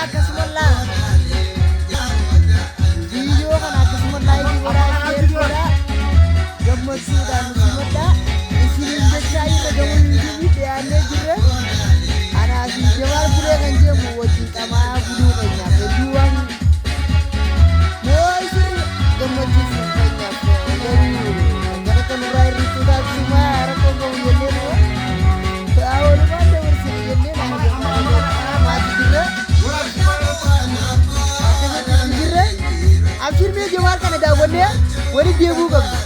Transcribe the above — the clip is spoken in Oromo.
Akkasuma laa viidiyoo kana akkasuma like godhaa, share godhaa, gammachuudhaan nu simadhaa isiniin jechaa irra gama YouTube dhiyaannee jirra. Anaa fi Jamaal Bulee kan jedhamu wajjin qamaa buluu keenyaaf hedduu waan moo isin gammachiisu keenyaaf, garuu akka takka nurraa hir'isuu taasisumaa rakkoo qabu jennee noo walumaan dabarsine jennee maati jirra. Akkasitti jirra. Abshir, mee Jamaal kana daawwannee walitti deebi'uu qabna.